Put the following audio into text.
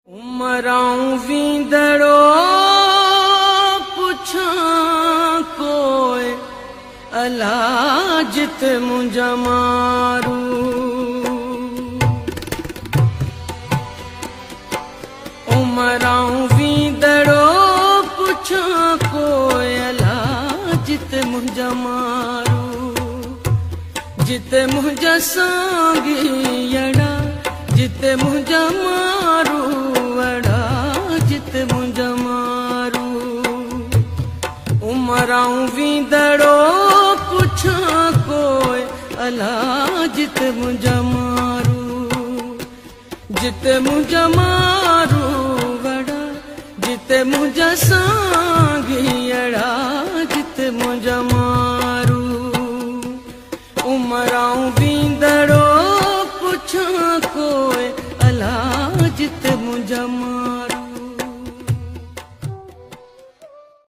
उमराऊं वींदड़ो पुछां कोई अला जित मुंहिंजा मारू। उमराऊं वींदड़ो पुछां कोई अला जित मुंहिंजा मारू। जिते मुंहिंजा सांगीअड़ा, जिते मुंहिंजा मारू अड़ा, जिते मुंहिंजा मारू। उमराऊं वींदड़ो पुछां कोई अला जिते मुंहिंजा मारू। जिते मुंहिंजा मारू वड़ा, जिते मुंहिंजा सांगीअड़ा, जिते मुंहिंजा मारू। उमराऊं वींदड़ो पुछां कोई अला जिते मुंहिंजा मारू।